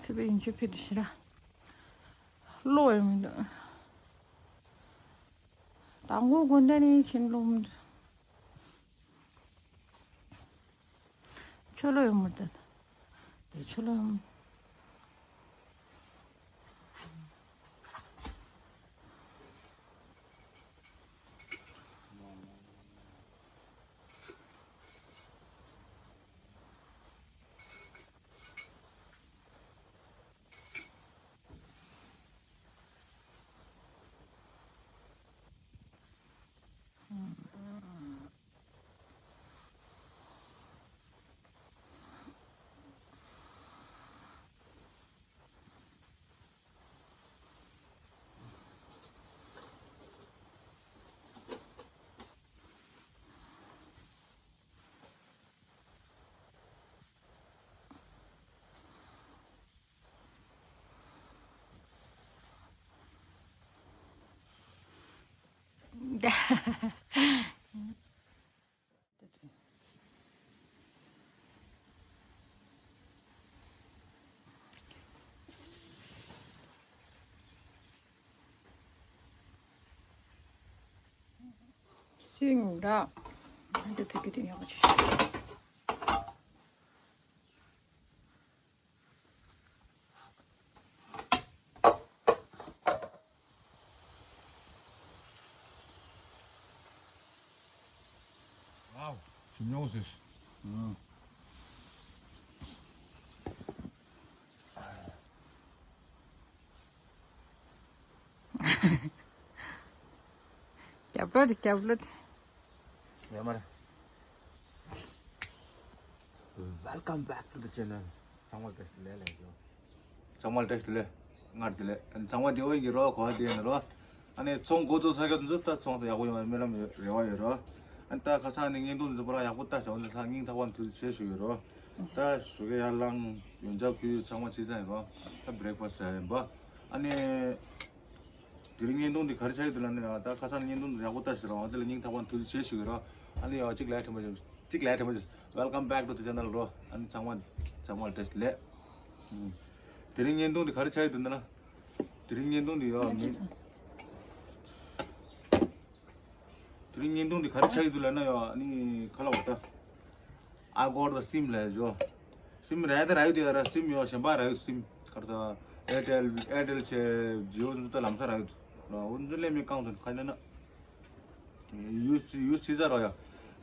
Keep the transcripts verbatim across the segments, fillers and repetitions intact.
ཐུབ་པའི་ཡིན་ཆོས་ཕེབས་ཏེ་ཞེ་དྲག་བློ་ཡང་མི་འདུག་དང་པོ་དགོན་སྡེ་ནས་ཕྱིན་ལོག་མི་འདུག་ཆོ་ལོ་ཡོང་མི་འདུག་དེ་ཆོ་ལོ་ཡོང་། སིང་ར། འདི་ཚིག་གི་དེ་ཡག་པོ་ཆེ། Wow, she knows this. རྒྱབ་ལོག་རྒྱབ་ལོག་ཡོད་མ་རེད། Welcome back to the channel. ཚང་མ་བཀྲ་ཤིས་བདེ་ལེགས་ལགས་སོ། ཚང་མ་བཀྲ་ཤིས་བདེ་ལེགས། སྔར་བདེ་ལེགས། ཚང་མ་བདེ་པོ་ཡིན་གྱི་རོ། གོ་བ་བདེ་ཡིན་རོ། ཨ་ནི་ཚོང་འགོ་བཙུགས་ཚར་གྱི་འདུག་ད་ཚོང་ཡག་པོ་ཡོང་བའི་སྨོན་ལམ་ཡོད། རེ་བ་ཡོད་རོ། ཨ་ནི་ད་ཁ་སང་ནས་བརྙན་ཐུང་འདི་ཚོ་པར་ཡག་པོ་ལྟ་བྱུང་། འདི་ཚང་སྙིང་ཐག་པ་ནས་ཐུགས་རྗེ་ཆེ་ཞུ་ཡོད་རོ། ད་ཞོགས་ཀས་ཡར་ལངས། ཡོན་ཆབ་ཕུལ། ཚང་མ་ཅི་ཙམ་ཡིན་རོ། ད་བྷི་རེག་ཕ་སི་ཡིན་པ། ཨ་ནི། དེ་རིང་བརྙན་ཐུང་འདི་ག་རེ་ཆགས་ཡོད་འདུག་ལབ་ན་ཡང་ད་ཁ་སང་བརྙན་ཐུང་འདི་ཡག་པོ་ལྟ་ཞིག་རོགས། དེ་ལ་སྙིང་ཐག་པ་ནས་ཐུགས་རྗེ་ཆེ་ཞུ་གི་རོགས། ཨ་ནི་ཡང་གཅིག་ལས་དྲན་པ་ཞིག་གཅིག་ལས་དྲན་པ་ཞིག Welcome back to the channel རོ། ཨ་ནི་ཚང་མ་ཚང་མ་བཀྲ་ཤིས་བདེ་ལེགས། དེ་རིང་བརྙན་ཐུང་འདི་ག་རེ་ཆགས་ཡོད་འདུག་ལབ་ན། དེ་རིང་བརྙན་ཐུང་འདི་ཡོད་མིན། དེ་རིང་བརྙན་ཐུང་འདི་ག་རེ་ཆགས་ཡོད་འདུག་ལབ་ན་ཡང་ཨ་ནི་ཁ་ལག་འོ་ད། I got the sim ལབ་ཞོ། སིམ་རག་ད་རག་ཡོད་དེ་ར། སིམ་ཡོད་གཞན་པ་རག་ཡོད། སིམ་གར་ད་ཨེར་ཊེལ་ཨེར་ཊེལ་བྱས་ཇི་ཡོ་འདི་ད་ལམ་སང་རག་ཡོད། འོ་འདི་ལས་མི་གང་ཚོད་ཁ་ན་ན་ཡུ་སི་ཡུ་སི་ས་ར་ཡ།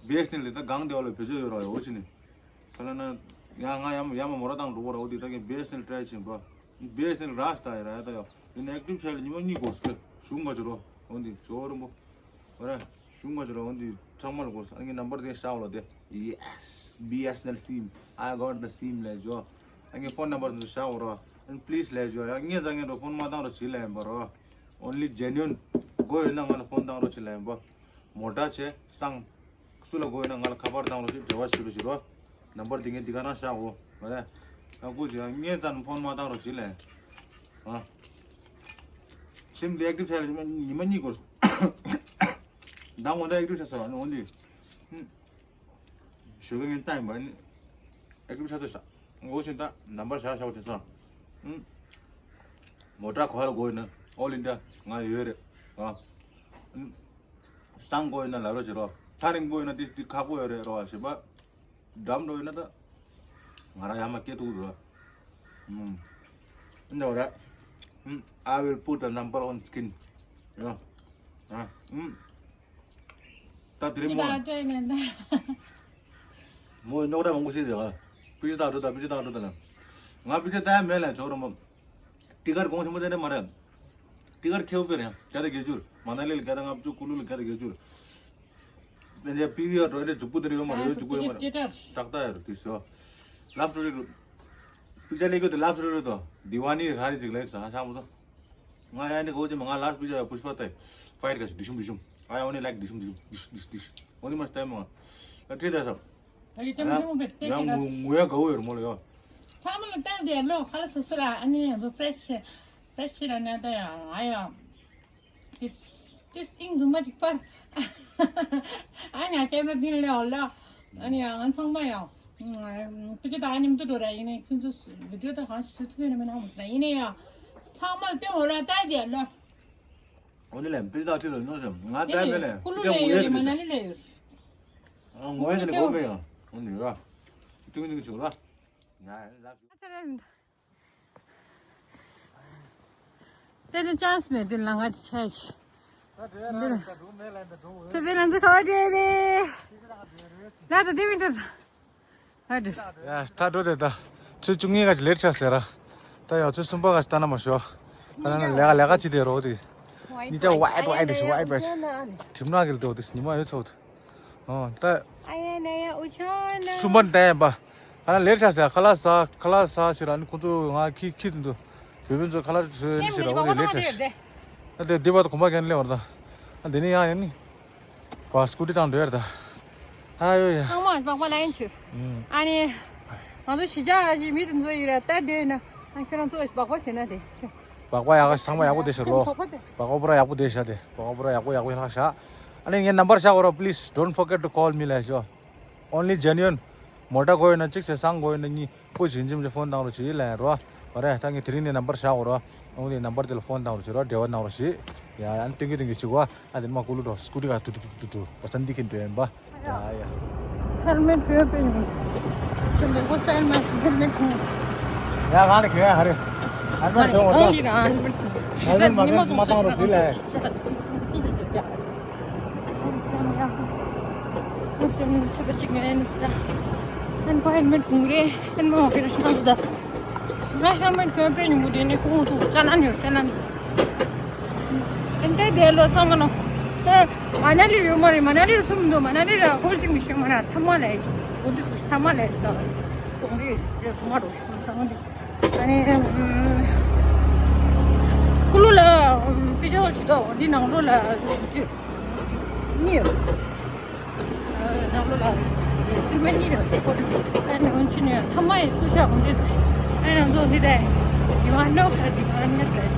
བི་ཨེས་ཨེན་ཨེལ་ད་གང་དེ་བ་ལ་བེད་སྤྱོད་ཡོད་ར་ཡ། འོ་ཅི་ནི་ཁ་ན་ན་ཡ་ང་ཡ་མ་ཡ་མ་མོ་ར་དང་འགྲོ་བ་ར། འོ་དེ་ད་གི་བི་ཨེས་ཨེན་ཨེལ་ཊ་རའི་བྱེད་པ། བི་ཨེས་ཨེན་ཨེལ་རག་ད་ཡ་ར་ཡ་ད་ཡ། ཡིན་ན་ཨེག་ཊིབ་བྱས་ལ་ཉི་མ་གཉིས་འགོར་སྐད་ཞུ་འགའ་ཅི་རོ། འོ་འདི་ཇོ་རོ་མོ། ཨོ་རེད། གཞུང་མ་ཅོ་ར་འོ་འདི་ཚང་མ་ལ་གོ་ས། ཨ་ངའི་ནམ་བར་དེ་ཤའོ་ལ་དེ། Yes, བི་ཨེས་ཨེན་ཨེལ་སིམ། I got the sim ལས་ཇོ། ཨ་ངའི་ཕོན་ནམ་བར་དེ་ཤའོ་ར། And please ལས་ཇོ། ཡ་ངས་ཙང་ངས་འགྲོ་ཕོན་མ་བཏང་རོགས་བྱེད་ལ་ཡིན་པ་རོ། Only genuine དགོས་ཡོད་ན་ང་ལ་ཕོན་བཏང་རོགས་བྱེད་ལ་ཡིན་པ། མོ་ཊ་བྱས་སང་། སུ་ལ་དགོས་ཡོད་ན་ང་ལ་ཁ་པར་བཏང་རོགས་ཞེས་འབྲེལ་བ་བྱེད་རོགས་ཞེས་རོ། ནམ་བར་འདི་ངས་འདི་ག་རང་བཞག་འོ། ང་ལས། ང་སྐུ་མཁྱེན་ངས་ད་ནི་ཕོན་མ་བཏང་རོགས་བྱེད་ལས། ཨ། སིམ་འདི་ཨེག་ཊིབ་བྱས་ལ་ཉི་མ་ཉི་མ་གཉིས་འགོར། ད་ངོ་ད་ཨེག་ཊིབ་བྱས་སོང་ཨ་ནི་འོ་འདི། ཞོགས་ཀས་ངས་བཏང་ཡིན་པ་ནི། ཨེག་ཊིབ་བྱས་ཚོད་ཤག་འོ་བཞིན་ད་ནམ་བར་བཞག་བཞག་པ་དེ་ཚོ། མོ་ཊ་ག་ལ་དགོས་ཡོད་ན་ཨོལ་ཨིན་ཌི་ཡ་ང་ཡོད་རེད། ཨ། སང་དགོས་ཡོད་ན་ལབ་རོགས་བྱེད་རོགས། ཐག་རིང་པོ་ཡོད་ན་དེ་དེ་ཁག་པོ་ཡོད་རེད་རོགས་ཞེས་པ། འགྲམ་འགྲོ་ཡོད་ན་ད། ང་རང་ཡར་མར་སྐད་ཐུག་འགྲོ། ཨུམ། འདི་འདྲ་རེད། ཨུམ། I will put the number on screen. ཡ། ཨ། ཨུམ། ད་དེ་རིང་མོ། མོ་རྙོག་དྲ་མང་པོ་ཞིག་རེད། པི་ཅི་བཏང་འགྲོ་ད། པི་ཅི་བཏང་འགྲོ་ད་ལ། ང་པི་ཅི་བཏང་ཡ་མེད་ལ་ཇོ་རོ་མོ། ཊི་ཀཊ་གོང་ཆེན་པོ་དེ་འདྲ་མ་རེད། ཊི་ཀཊ་ཁེ་པོ་དཔེ་རེད། བརྒྱ་དང་བརྒྱད་ཅུ། མ་ན་ལི་ལ་བརྒྱ་དང་ལྔ་བཅུ། ཀུ་ལུ་ལ་བརྒྱ་དང་བརྒྱད་ཅུ། དེ་འདྲ་པི་ཝི་ཨར་འགྲོ་ཡ་འདྲ་མཇུག་པོ་དེ་འདྲ་ཡོད་མ་རེད། ཡོད་མཇུག་པོ་ཡོད་མ་རེད། ཏག་ཏག་ཡོད་རེད་དེ་ཟེར། ལབ་སི་ཊོ་རི་རུ། པིག་ཅར་སླེབས་རྒྱུ་དེ་ལབ་སི་ཊོ་རི་རུ་དོ། དི་ཝ་ནི་ཧ་རི་ཅིག་ལབ་ས་ཧ་ཆག་མོ་ཚོ། ང་ཡ་འདི་གོ་ཅི་མ་ང་ལབ་སི་པིག་ཅར་ཡ་པུཤ་པ་ཏའི་ཕའིཊ་ག་ཞིག་འདི་ཤུམ་འདི་ཤུམ། I only like འདི་ཤུམ་འདི་ཤུམ་འདི་ཤུམ་འདི་ཤུམ། འོ་ནི་མ་སྟེ་མ། ལ་ཁྲིད་ད་ས། ཨ་ཡི་ཏེ་མོ་ཏེ་མོ་བེ་ཏེ་ཡང་ཏེ་ང་ང་ཡ་ག་བོ་ཡོད་མོ་ལ་ཡ། ཚང་མ་ལ་ཏེ་ཏེ་ལོ་ཁ་ལ་སོ་སོ་ལ་ཨ་ནི་རི་ཕེ་རེཤ་རི་ཕེ་རེཤ་ར་ནེ་ཏ་ཡ་ང་ཡ། ཏེ་ཏེ་སྟིང་དུ་མ་ཅིག་པར། ཨ་ནི་ཨ་ཀེ་མ་ར་དིན་ལེ་འོ་ལ། ཨ་ནི་ང་ཚང་མ་ཡ། ཁྱེད་ཚོ་ད་མཉམ་དུ་འགྲོ་ར་ཡིན་ནའི་ཁྱེད་ཚོ་བི་ཌི་ཡོ་ད་གང་ཞིག་བཟོ་ཐུབ་ཡོད་ན་མེད་ན་མ་ཟེར་ཡིན་ནའི་ཡང་ཚང་མ་སྟོན་འོ་ར་ལྟ་དེ་ལ། འོ་དེ་ལས་བི་ཌི་ཡོ་ད་ཁྲིད་དུ་ཉོ་ཤོག་ང་ལྟ་མེད་ལས་ཀུ་ལུ་ལ་ཡོད་རེད་མ་ན་ལི་ལ་ཡོད། ངོ་ཡ་དེ་ལས་གོ་མེད་ཡང་འོ་ནི་ཡོད་ར། ཏུང་ཏུང་ཆུ་ལ། ང་ལ། དེ་ནི་ཅཱན་སི་མེད་དུས་ལ་ང་དེ་ཆ་ཆི། འདི་ལ། ཚེ་འཕེལ་ལགས་འཛི་ཁ་བ་འདྲེ་རེད། ལ་ད་དེ་མི་འདུག་ཧ་འདྲེ། ཡ་ད་འགྲོ་དེ་ད། ཚོད་བཅུ་གཉིས་ག་ཅི་ལེ་ཊི་ཆགས་ཟེར་ར། ད་ཡང་ཚོད་གསུམ་པ་ག་ཅི་ལྟ་ན་མ་ཤོག་ད་ན་ལས་ཀ་ལས་ཀ་ཅི་དེ་རོགས་དེ། གཉིས་ཆ་ཝའི་ཝའི་དེ་ཤི་ཝའི་ཝའི། གྲིམ་ནག་གི་ལྟོ་དེ་ཉི་མ་ཡོད་ཚོགས་དེ། ཨོ་ད། ཨ་ཡ་ན་ཡ་འུ་ཆོ་ན། གསུམ་པ་ནི་ད་ཡན་པ། ཨ་ན་ལེ་ཊི་ཆགས་ཟེར་ཁ་ལག་ཟ་ཁ་ལག་ཟ་ཞེས་ར་ནི་ཁོང་ཚོ་ང་ཁྱི་ཁྱི་དེ་འདུག་བོད་པན་ཚོ་ཁ་ལག་ཟོས་ནི་ཞེས་ར་འོ་དེ་ལེ་ཊི་ཆགས་ཟེར། ཨ་དེ་དེ་བར་དུ་གོམ་པ་གན་ལེ་བར་ད། ཨ་དེ་ནི་ཡང་ཡང་ནི། བ་སྐུ་ཊི་བཏང་འགྲོ་ཡར་ད། ཨ་ཡོ་ཡ། ཚང་མ་སྤག་པ་ལ་ཡིན་ཆུ། ཨ་ནི། ང་ཚོ་གཞིས་ཆགས་ཀྱི་མི་དེ་ཚོ་ཡིན་ར་ལྟ་བསྡད་ན་ཨ་ཁྱོད་རང་ཚོ་སྤག་པ་བྱེད་ན་དེ། སྤག་པ་ཡག་ག་ཚང་མ་ཡག་པོ་བསྡད་ཤག་ལོ། སྤག་པ་པུ་ར་ཡག་པོ་བསྡད་ཤག་དེ་སྤག་པ་པུ་ར་ཡག་པོ་ཡག་པོ་ལྷག་ཤག་ཨ་ནི་ངའི་ནམ་བར་བཞག་གོ་ར། Please don't forget to call me ལབ་ཤོག Only genuine མོ་ཊ་དགོས་ཡོད་ན་གཅིག་བྱས་ཟངས་དགོས་ཡོད་ན་གཉིས། སྤུ་ཞིག་འཇིམ་གྱི་ཕོན་བཏང་རོགས་བྱེད་ལན་རོ། བ་རེ་ད་ངས་དེ་རིང་ནས་ནམ་བར་བཞག་གོ་རོ། འོང་དེ་ནམ་བར་དེ་ལ་ཕོན་བཏང་རོགས་བྱེད་རོ། འབྲེལ་བ་གནང་རོགས་བྱེད། ཡ་ཨ་ནི་ཏིང་གི་ཏིང་གི་བྱེད་གོ་ཨ་དེ་མ་ཀུ་ལུ་འགྲོ་སྐུ་ཊི་ག་ཏུ་ཏུ་ཏུ་ཏུ་ཏུ་བ་ས་འདི་གིན་འདྲེན་པ། ཡ་ཡ། ཧེལ་མེཊ་གྱོན་པའི་ཉིན་ཚེ། ཁྱོད་འདི་གོ་ཧེལ་མེཊ་ཧེལ་མེཊ་གྱོན། ཡ་ག་ནས་གྱོན་ཡ་ཧ་རེ། ཧེལ་མེཊ་གྱོན་འོ་ད། ཧེལ་མེཊ་མ་གྱོན་མ་བཏང་རོགས་བྱེད་ལ། ཁོ་ཧེལ་མེཊ་གྱོན་རེད། ཧེལ་མེཊ་མ་གྱོན་རེད་ཤི་ན་ད། ང་ཧེལ་མེཊ་གྱོན་པའི་ཉིན་མོ་དེ་ནས་ཁོང་ཚོ་ཅ་ལན་ཡོད་ཅ་ལན། ཨན་ཏེ་དེ་ལོ་ཚང་མ་ནོ། ཏེ་མ་ན་ལི་ཡོད་མ་རེད། མ་ན་ལི་རུ་སུམ་འདུག་མ་ན་ལི་ར་ཧོལ་ཅིག་མི་ཤེས་མ་ན་ཐ་མ་ལས་ཅིག་འོ་འདི་སུ་ཐ་མ་ལས་ཅིག་ད་གོང་རེད་ཐ་མ་རུ་ཤོང་ཚང་མ་འདི། ཨ་ནི་ཀུ་ལུ་ལ་པི་ཅོ་ཅི་དོ་འདི་ནང་ལོ་ལ་གཉིས་ཡོད། ནང་ལོ་ལ་ཕྱི་མ་གཉིས་ཡོད་ཁོ་ཨ་ནི་འོན་ཆི་ནས་ཐ་མ་ཡི་ཚུ་ཤ་འོན་ཏེ་ཨ་ནི་ང་ཚོ་འདི་དེ་you are no credit you are not like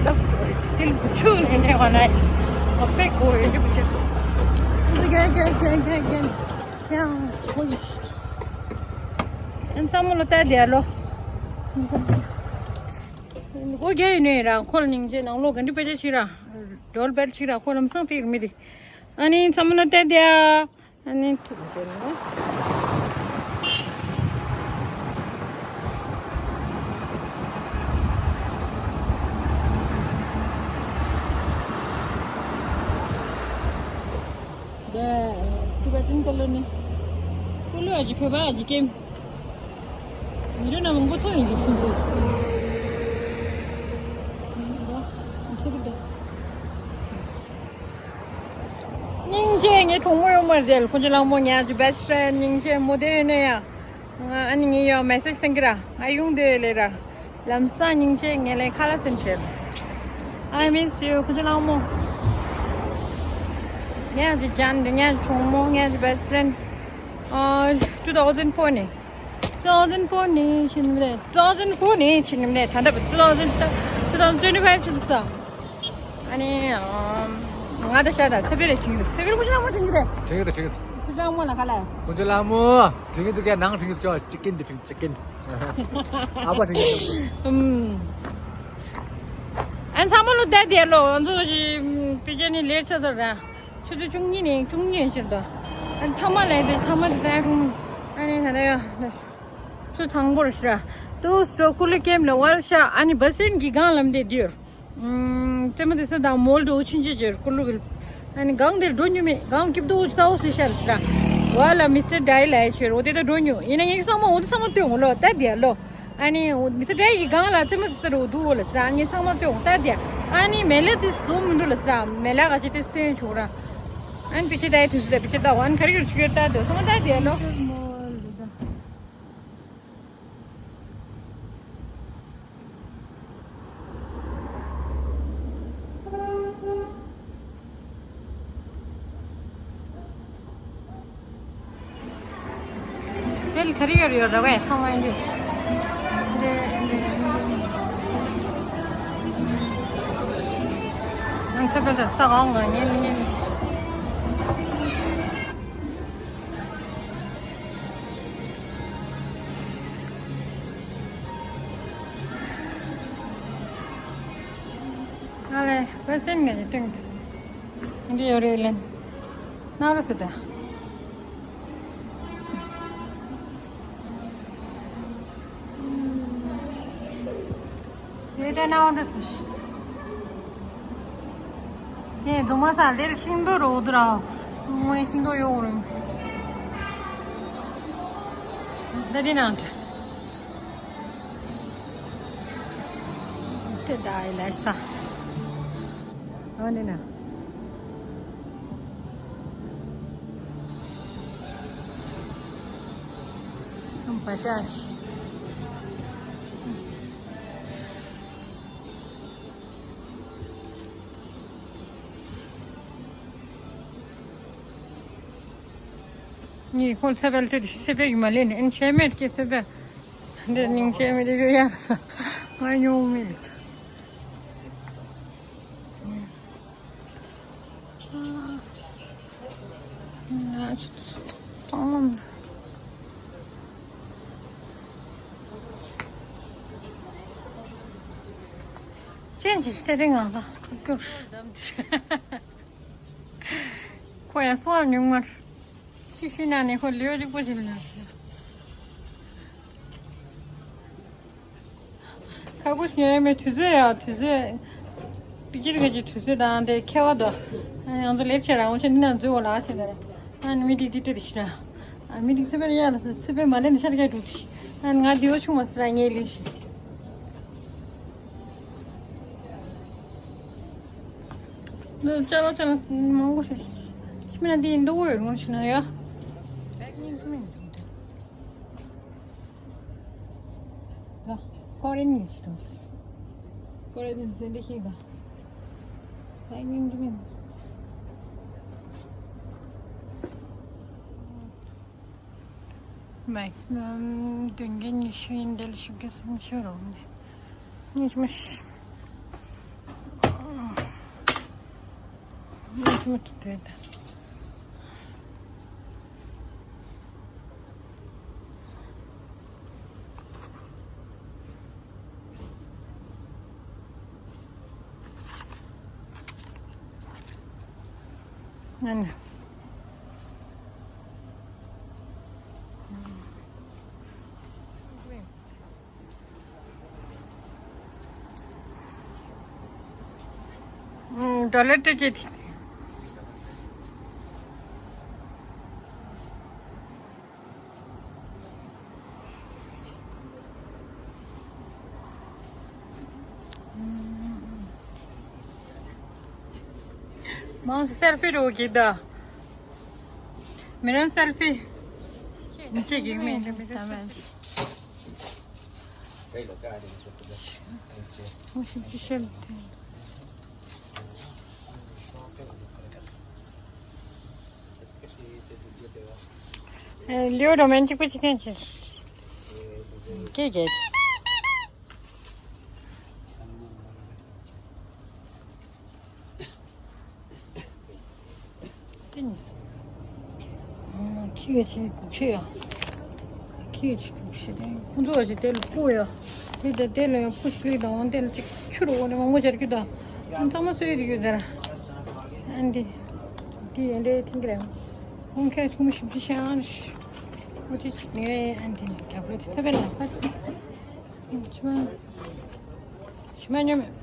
love story still ཆུ་ནས་ནས་བ་ན་ཨོ་པེ་ཀོ་ཡི་འདི་བུ་ཆེ་གན་གན་གན་གན་གན་ཡང་ཁོ་ཡི་ཨན་ཚང་མ་ལོ་ལྟ་དེ་ལོ། ཁོ་རྒྱ་ཡིན་ནས་རང་ཁོ་ལ་སྙིང་རྗེ་ནང་ལོ་ག་འདྲི་དཔེ་ཆ་ཞིག་ར་ཌོལ་བེལ་ཞིག་ར་ཁོ་ལམ་སང་ཏིག་མི་དེ། ཨ་ནི་ཚང་མ་ལ་ལྟ་དེ་ཨ། ཨ་ནི་ཐུག་འཇོན་ནོ། ད་ཏི་བ་ཏིན་ཀ་ལོ་ནི། ཀུ་ལུ་ཨ་ཅི་ཕེ་བ་ཨ་ཅི་ཀེམ། མི་རོ་ན་མང་པོ་ཐོན་ཡིན་འདུག་ཁོང་ཚོ། ད་ཚེ་བི་ད། སྙིང་རྗེ་ངའི་གྲོགས་མོ་ཡོད་མ་རེད། དེ་ཁོང་ཚོ་གླང་མོ་ཉག་གི་best friend སྙིང་རྗེ་མོ་དེ་ཡོད་ནས་ཡ། ང་ཨ་ནི་ངའི་ཡ་message བཏང་གི་ར་ང་ཡོང་དེ་ལས་ར། ལམ་སང་སྙིང་རྗེ་ངས་ལས་ཁ་ལག་སེམས་ཤེར། I miss you ཁོང་ཚོ་གླང་མོ། ཉག་གི་ཅན་དེ་ཉག་གི་གྲོགས་མོ་ཉག་གི་best friend ཨ། two thousand four ནས། two thousand four ནས་ཕྱིན་ནམ་རེད། two thousand four ནས་ཕྱིན་ནམ་རེད། ད་ལྟ་two thousand two thousand twenty five ཕྱིན་ས། ཨ་ནི་ཨམ། ང་ད་ཤ་ད་ཚེ་འཕེལ་ལས་ཕྱིན་གི་རེད། ཚེ་འཕེལ་ཁོ་ཅག་མ་ཕྱིན་གི་རེད། ཕྱིན་གི་རེད། ཕྱིན་གི་རེད། ཁོ་ཅག་མ་ལ་ག་ལ། ཁོ་ཅག་ལ་མོ། ཕྱིན་གི་འདུག་ག་ནང་ཕྱིན་གི་འདུག་ག་ཅི་ཀིན་འདི་ཕྱིན་ཅི་ཀིན། ཨ་ཕ་ཕྱིན་གི་འདུག་ཨམ། ཨན་ཚང་མ་ལོ་ད་དེ་ལོ་ང་ཚོ་ཞི་པི་ཅན་ནི་ལེར་ཆ་ཟེར་ར། ཆུ་ཚོད་བཅུ་གཉིས་ནས་བཅུ་གཉིས་ཕྱིར་དུ། ཨ་ཐ་མ་ལས་དེ་ཐ་མ་དེ་ད་ཁོང་ཨ་ནི་ད་ལྟ་ཡ། ཆུ་ཚང་པོར་ཤ། དུ་སྤྲོ་ཀུ་ལུ་ཀེམ་ལ་ཝར་ཤ་ཨ་ནི་བ་སེན་གྱི་སྒང་ལམ་དེ་དུར། ཙེ་མ་ཙེ་ས་དང་མོལ་འགྲོ་ཆུན་ཆེ་ཅེར་ཀུ་ལུ་གིལ། ཨ་ནི་སྒང་དེར་འགྲོ་མྱོང་མེད་སྒང་སྐྱིབ་དུ་ས་འོ་སི་ཤལ་ས། ཝ་ལ་མི་སི་ཊར་ཌའི་ལ་ཡ་ཆེར་འོ་དེ་ད་འགྲོ་མྱོང་ཡིན་ན་ངས་ཚང་མ་འོ་དེ་ཚང་མ་སྟོན་འོ་ལོ་ད་དེ་ལོ། ཨ་ནི་མི་ཚེ་འདྲ་ཡི་སྒང་ལ་ཙེ་མ་ཙེ་ཟེར་རོ་འདུག་འོ་ལ་ཟེར་ངས་ཚང་མ་སྟོན་འོ་ལྟ་དེ། ཨ་ནི་མེ་ལེ་དེ་བཟོ་མི་འདུག་ལ་ཟེར་མེ་ལེ་ག་ཅི་དེ་སྟོན་ཆོག་ར། ཨ་ནི་པི་ཆེ་ད་ཡི་དུས་སུ་ད་པི་ཆེ་ད་ཝན་ག་རི་ག་རི་ཆུ་ཡོད་ལྟ་དེ་ཚང་མ་ལྟ་དེ་ལོ། དཔལ་ག་རེ་ཡོད་རེད་ཡོད་ར་བས་ཚང་མ་ཡིན་དུས། ང་ཚོ་དཔལ་ས་གང་ང་ཉན་ཉན། ལས་པེ་སེན་ངས་ཀྱི་སྟེང་དུ་འདི་ཡོད་རེད་ལན། ན་རོ་སི་ད། ཡེ་དེ་ན་འོང་འགྲོ་སུ་ཤི། ངས་རྫོང་མ་ས་དེར་ཤིང་ཏོག་རོ་འདུག་ར། དངོས་ཤིང་ཏོག་ཡོད་རེད། ད་དེ་ནང་དུ། དེ་ད་ཨེ་ལས་ས། ཨ་ནི་ན། ཨམ་པ་ཏྲ་ཤི། ངས་ཁོང་ཚེ་འཕེལ་དེ་ཚེ་འཕེལ་ཡིན་མ་ལེན་ཨན་ཆེ་མེད་ཀྱི་ཚེ་འཕེལ། འདིར་སྙིང་རྗེ་མི་དེ་གཡོ་ཡག་ས་ང་ཉུང་མེད། ཅན་གྱི་སྟེ་རིང་ང་ལ་ཁུར་ཁུར། ཁོ་ཡང་སོང་བ་ཉུང་མར། ཤི་ཤི་ན་ནི་ཁོ་ལེའུ་རིག་པོ་ཞིག་ལ། ཁ་ཁུ་ཤི་ཡ་མེ་དུས་ཚོད་ཡ་དུས་ཚོད། ཏི་ཀིར་ག་གི་དུས་ཚོད་དང་དེ་ཁེ་བ་དོ། ཡང་ཚོ་ལེབ་ཆེ་རང་ཆེ་ནི་ན་འཛུལ་བ་ལ་ཆེ་ད་ར། ཨ་ནི་མི་དེ་དེ་དེ་རིག་ཤི་ན། ཨ་མི་དེ་ཚེ་པེ་ཡ་ལ་སི་ཚེ་པེ་མ་ལེ་ནི་ཤར་ག་འགྲོ་དི། ཨ་ནི་ང་དེའོ་ཆུང་མ་སི་ར་ངའི་ལེ་ཤི། ནི་ཅ་ལག་ཅ་ལག་མང་པོ་ཞིག་ཤི་མི་ན་དེ་ཡིན་འདུག་འོས་རུང་ཤི་ན་ཡ། ད་ཀོ་རེན་གྱི་ཞིག་དང་། ཀོ་རེན་ཟེར་འདི་ཞིག་དང་། ད་སྙིང་རྗེ་མིན། མེག་སི་མམ་དོན་རྐྱེན་ཉི་ཤུ་ཡིན་འདེལ་ཞིག་གི་སུམ་ཅུ་རོགས་ནས། ཉི་ཤུ་མ་ཤི། ཉི་ཤུ་མ་ཏུ་དེ་ད། ཨ་ནི། ཨུམ། ཌོ་ལར་ཊི་ཀེཊ། མང་སེལ་ཕི་རོ་གི་ད། མི་རང་སེལ་ཕི། མི་ཅེ་གི་མེ་ད་མེ། ངོ་ཤེས་ཅི་ཤེས་ལ་དེ། ཨེ་ལིའོ་རོ་མན་ཅིག་པོ་ཅིག་ཁན་ཅིག་ཀེ་ཀེ། ཁྱི་ཡོད་ཆེ་གུག་ཤེས་ཡ། ཁྱི་ཡོད་ཆེ་གུག་ཤེས་དེ་ཁོང་ཚོ་བ་ཞིག་དེ་ལ་སྤུ་ཡ། དེ་དེ་དེ་ལ་ཡང་སྤུ་ཞིག་ལི་དང་འོན་དེ་ལ་ཅིག་ཆུ་རུ་འོ་ནས་མང་པོ་སྦྱར་གི་དང་། ཚང་མ་སོས་དེ་ཡོད་དེ་ར། ཨན་དེ། དེ་ཡན་དེ་ཐིང་གི་རེད། ཁོང་ཁྱེད་ཆུང་མ་ཞིབ་ཅི་ཤེས་ཨ་ནི། འོ་དེ་ཅིག་ངས་ཨན་དེ་ནས་རྒྱབ་རོ་དེ་ཚ་བའི་ལག་པ་རེད། ཕྱི་མ། ཕྱི་མ་ཉོ་མེད།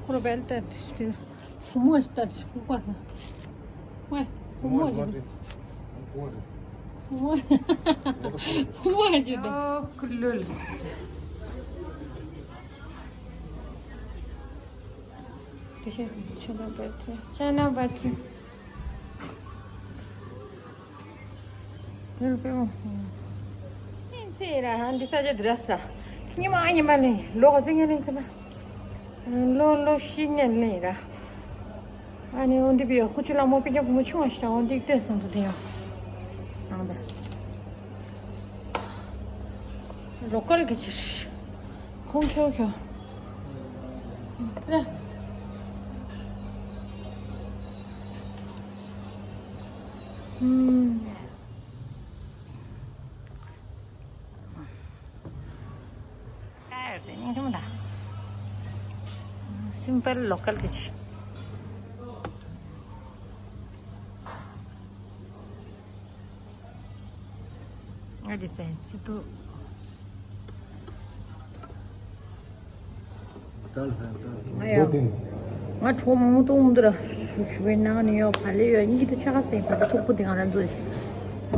ཁོ་རོ་བེལ་ཏད་ཤི། བུ་མོ་ཞིག་ཏད་ཤི་ཁུག་པ་ཤི། ཝེ། བུ་མོ་ཞིག་བུ་མོ། བུ་མོ་ཞིག་ཏད། ཨོ་ཀུ་ལུལ། དེ་ཤེས་སི་ཆོ་ན་བེལ་ཏད་ཆ་ན་བེལ་ཏད། དེར་དཔེ་མོ་སྲིད་ཡོད་ཚོ། ཨིན་སེ་ར་ཧ་འདི་ས་ཆ་འདི་ར་ས། ཉི་མ་ཉི་མ་ལེན་ལོ་ག་ཚོད་ངན་ལེན་ཚེ་མ། ལོ་ལོ་ཤི་ངན་ལེན་ར། ཨ་ནི་འོ་འདི་བི་ཡོ་ཁུ་ཆུ་ལ་མོ་པི་ཀ་བུ་མོ་ཆུང་བ་ཞིག་འོ་འདི་ལྟོས་སོང་ཚོ་དེ་ཡོ། ཨང་ད། ལོ་ཀལ་གི་ཕྱིར། ཁོང་ཁྱོ་ཁྱོ། ཏེ། ཨུམ། པར་ལོ་ཀལ་གྱི་ཆེ། ང་འདི་ཚན་སི་ཏུ། ང་ཡང་། ང་གྲོགས་མང་པོ་གཏོང་མི་འདུག་ར། ཞུ་ཞུ་བའི་ནང་ནས་ཡོད་བ་ལེ་ཡོད་གཉིས་ཀྱི་ཆ་ཁ་སེ་བ་ད་ཐུག་པོ་དེ་ང་རང་ཚོ་ཞུ།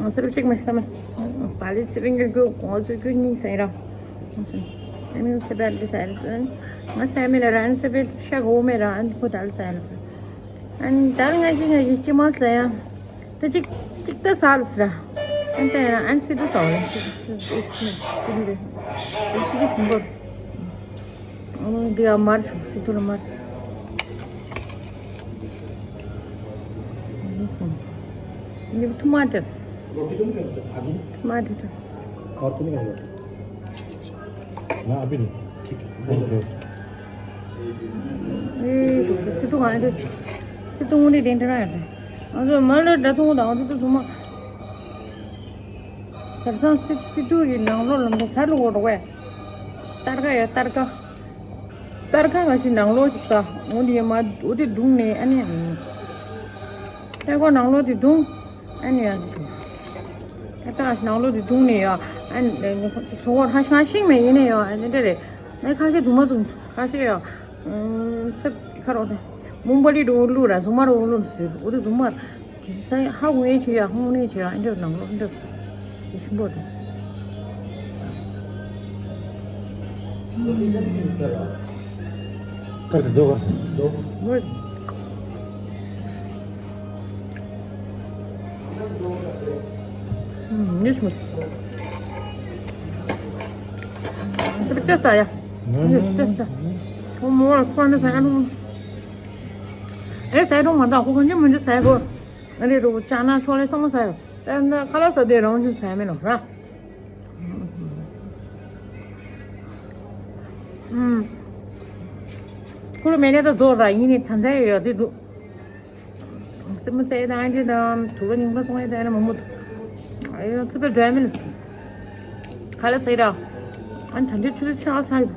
ང་ཚེ་རབས་གཅིག་མ་ཤི་ས་མ། བ་ལེ་ཚེ་རིང་གི་སྐྱོ་གོང་ཚོ་སྐྱོ་གཉིས་སེ་ར། ཨ་མི་ཚེ་བར་འདི་ས་ཡ་ལ་སོན། ང་ས་ཡ་མི་ལ་ར་ཨ་ནི་ཚེ་བར་ཤ་གོ་མེ་ར་ཨ་ནི་ཁོ་ད་ལ་ས་ཡ་ལ་སོན། ཨ་ནི་ད་ལ་ང་གི་ང་གི་སྐྱེ་མ་ས་ཡ། ད་ཅིག་ཅིག་ད་ས་ལ་སི་ར། ཨ་ནི་ད་ཡ་ན་ཨ་ནི་སི་ཏུ་ས་བ་ལ་སི་ཏུ་སི་ཏུ་སི་ཏུ་ཞིམ་པོ། ཨ་ནི་འདི་ཡ་མར་ཞུ་སི་ཏུ་ལ་མར། འདི་ཐུ་མ་ཏར། ཐུ་མ་ཏར། ང་ཨ་པི་ནི་ཁིག་ཁིག་ཁིག་ཁིག་ཨེ་ཏུ་སི་ཏུ་ང་ཨེ་སི་ཏུ་ངུ་ནི་དེ་འདྲ་ཡ་དེ། ང་ཚོ་མ་ལོ་འདྲ་ཚོང་དང་ང་ཚོ་ཚོང་མ། ཟར་སང་སི་སི་ཏུ་ཡི་ནང་ལོགས་ལ་འདི་ས་ལུ་འོ་རོ་བས། སྟར་ཀ་ཡ་སྟར་ཀ། སྟར་ཁ་ང་ཞིག་ནང་ལོགས་ཅིག་ད་འོ་འདི་ཡ་མ་འོ་དེ་བརྡུངས་ནས་ཨ་ནི། སྟར་ཁ་ནང་ལོགས་དེ་བརྡུངས། ཨ་ནི་ཡ་འདི་བྱུང་། ད་ལྟ་ནང་ལོགས་དེ་བརྡུངས་ནས་ཡ། ཨ་ནི་ཚོ་བོ་ཧ་ཤ་ཤིང་མེད་ཡིན་ནས་ཡ། ཨ་ནི་འདྲ་རེད། ཨ་ནི་ཁ་ཤས་རྫུན་མ་རྫུན་ཁ་ཤས་ཡ། ཚབ་ཁ་རོག་ད། མུང་པ་ལི་འགྲོ་བླུག་ར་རྫུན་མ་རོ་བླུག་ཟེར་འོ་དེ་རྫུན་མ། དེ་ས་ཧ་གོ་ཡས་བྱེད་ཡ་ཧོང་ནས་བྱེད་ཡ་ཨ་འདྲ་ནང་ལོགས་ཨ་འདྲ། དེ་ཤིང་པོ་དེ། ཁར་དུ་འདུག་ག་འདུག་ཨུམ། ཉིས་མོ། ཅི་ལྟ་ཡ། ཉིས་ལྟ། ཁོ་མོ་ལ་སོང་ནས་ཟ་ཡ་ནོ། ཨེ་ཟ་ཡ་རུང་མ་འདུག་ཁོ་ཁོ་ཉིན་མོ་ཅི་ཟ་ཡ་གོ། ཨ་རེ་རུ་ཅ་ན་ཆོག་ལེ་ཚང་མ་ཟ་ཡ། ཨེ་ན་ཁ་ལག་ཟ་དེ་རང་ཅི་ཟ་ཡ་མེད་ནོ་ར། ཨུམ། ཁོ་ལ་མེད་ནས་ད་རྫོགས་ར་ཡིན་ནི་ད་ལྟ་ཡོད་དེ་འདུག་སེམས་མ་ཚད་དང་ཨ་འདྲེ་དང་དུ་བ་རྙིང་པ་སོང་ཡ་དེ་ཨ་ནི་མང་པོ་འདུག་ཨ་ཡོད་ཚོད་པའི་འདྲ་མིན་ལ་སྲིད། ག་ལ་ཟེར་ར། ཨ་ནི་ད་འདྲེ་ཆུ་ཚོད་ཆགས་ཆགས་ཡོད།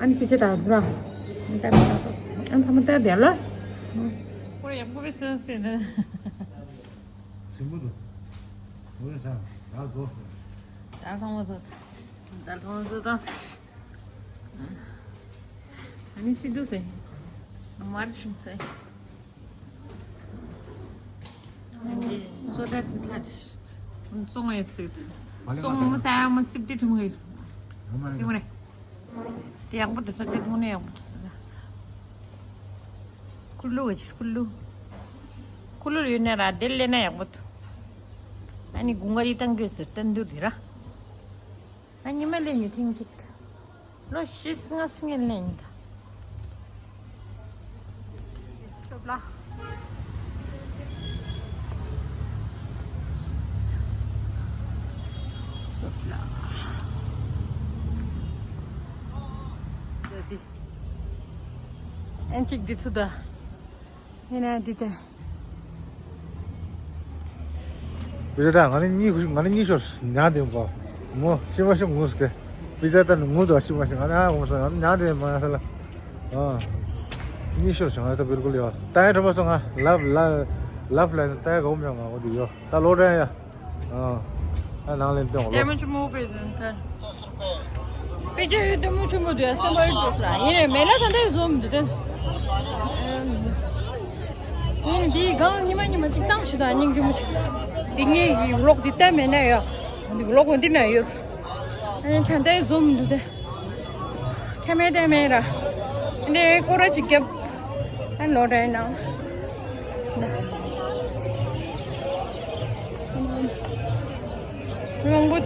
ཨ་ནི་སྐད་ཆ་དང་འདྲ། ཨ་ནི་ད་མི་ད་ཨ་ནི་ད་མི་ད་དེ་ལ། ཁོ་ཡག་པོ་བས་སེ་སེ་ད། སེམས་པོ་འདུག་འོ་ཡ་ས་ད་རྫོགས་སོང་། ད་ཚང་མ་ཚོ། ད་ཚང་མ་ཚོ་ད། ཨ་ནི་སི་ཏུ་ཟེར། མར་ཤུང་ཟེར། ཨ་ནི་སོ་ད་ཏི་ཚ་ཏི། ཙོང་ཡེ་སི་ཏུ། ཙོང་མོ་ས་ཡ་མོ་སི་ཏི་ཐུང་ཡེ། ཡོང་མ་རེད། དེ་ཡག་པོ་འདུག་ས་ཏི་ཐུང་ནས་ཡག་པོ་འདུག་ཁུ་ལུ་གི་ཁུ་ལུ། ཁུ་ལུ་ཡོད་ན་ར་དེ་ལས་ན་ཡག་པོ་འདུག་ཨ་ནི་དགུན་ཁ་ཡི་ཏང་གི་ཟེར་ཏན་དུ་དེ་ར། ང་ཉི་མ་ལས་ཉི་ཐེངས་གཅིག་ལོ་བཞི་ལྔ་སྔོན་ལས་ཉི་ད། ཤོབ་ལ། ཤོབ་ལ། འདི། ཨན་ཅིག་འདི་ཚུ་ད། ཡིན་ན་འདི་དེ། པི་ཛ་ད་ང་ནི་གཉིས་ང་ནི་གཉིས་ཤོར་ཉག་དེ་པ། མོ་ཤི་མ་ཤི་ངུ་སྐད། པི་ཛ་ད་ནི་ངུ་དོ་ཤི་མ་ཤི་ང་ནི་ཨ་ངུ་སོང་ང་ཉག་དེ་མ་ཡ་ས་ལ། ཨ། གཉིས་ཤོར་བྱུང་ང་ད་བིར་ཀུལ་ཡོད། ད་ཡ་གྲོ་མ་སོང་ང་ལབ་ལབ་ལབ་ལ་ད་ཡ་གོ་མྱོང་ང་འོ་དེ་ཡོད་ད་ལོ་དྲན་ཡ། ཨ། ཨ་ནང་ལེན་ཏེ་ལྟད་མོ་ཆེན་མོ་དཔེ་ཟིན་ཁར། དཔེ་ཆ་ཡོད་ལྟད་མོ་ཆེན་མོ་དེ་སེམས་པ་ཡོད་དུས་ལ་ཡིན་ནས་མེད་ན་ད་ལྟ་བཟོ་མི་འདུག་ད། ཨ་འདིའི་སྒང་ཉི་མ་ཉི་མ་གཅིག་བཏང་ཞིག་དང་སྙིང་རྗེ་མོ་ཞིག་འདི་ངའི་གི་ཝི་ལོག་འདི་ལྟ་མེད་ན་ཡ། འདི་ཝི་ལོག་འདི་ན་ཡོད། ཨ་ད་ལྟ་བཟོ་མི་འདུག་ད། ཁ་མེད་ལྟད་མེད་ར། འདི་སྐོར་ར་ཅིག་རྒྱབ། ཨ་ལོ་འདྲ་ཡིན་ན། མང་པོ།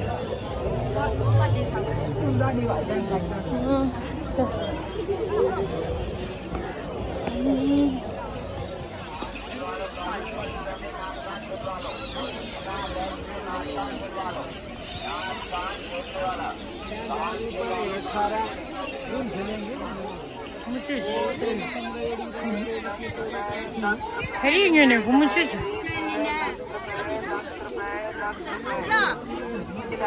ཁ་རི་ཉོས་ནས་སྒོར་མོ་ཆུ་ཆུ། ཨོ་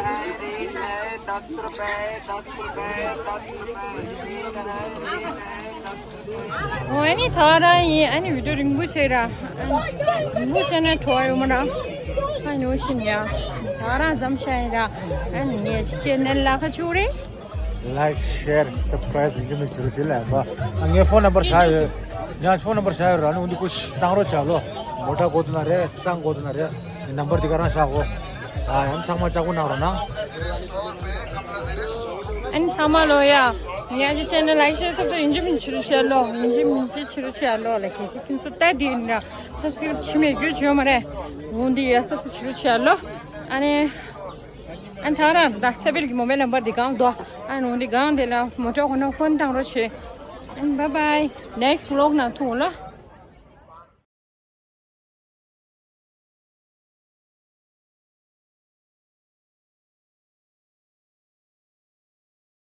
ཨ་ནི་ད་རང་ཡིན། ཨ་ནི་བི་ཌིའོ་རིང་པོ་བྱས་ར། རིང་པོ་བྱས་ན་བྲོ་བ་ཡོད་མ་ར། ཨ་ཉོ་བཞིན་ཡ། ད་རང་ཙམ་ཤ་ཡིན་ར། ཨ་ནི་ངའི་ཅེ་ནལ་ལ་ཁ་ཆུ་རེད། Like, share, subscribe ཡིན་གྱི་མི་ཚོ་ལ་ཡིན་པ། ཨ་ངའི་ཕོན་ནམ་བར་བཞག་ཡོད། ངའི་ཕོན་ནམ་བར་བཞག་ཡོད་ར། ཨ་ནི་འོ་འདི་ཀུ་ཤི་བཏང་རོགས་བྱ་ལོ། མོ་ཊ་དགོས་འདུག་ན་རེད། སང་དགོས་འདུག་ན་རེད། ངའི་ནམ་བར་འདི་ག་རང་བཞག་གོ། ཨ་ཡང་ཚང་མ་ལྕགས་པོ་གནང་རོགས་གནང་། ཨ་ནི་ཚང་མ་ལོ་ཡ། ངའི་ཅེ་ནལ་ལ་ཡིག་ཤེར་སབ་སི་ཀ་རབ་ཡིན་གྱི་མིན་ཕྱི་རུ་བྱས་ལོ། ཡིན་གྱི་མིན་ཕྱི་རུ་བྱས་ལོ་ལ། གལ་སྲིད་ཁྱེད་ཚོ་ལྟ་དེ་ཡིན་ར། སབ་སི་ཀ་རབ་བྱེད་མེད་རྒྱུ་བྱེད་ཡོད་མ་རེད། འོ་འདི་ཡ་སབ་སི་ཀ་རབ་བྱེད་རུ་བྱས་ལོ། ཨ་ནི། ཨ་ནི་ད་རང་ད་ཚ་བིལ་གྱི་མོ་མེ་ལམ་བར་འདི་གང་དོ། ཨ་ནི་འོ་འདི་གང་དེ་ལ་མོ་ཊ་ཁོ་ན་ཕོན་བཏང་རོགས་བྱེད། ཨ་ནི་bye bye next vlog ནང་ཐུག་ལ།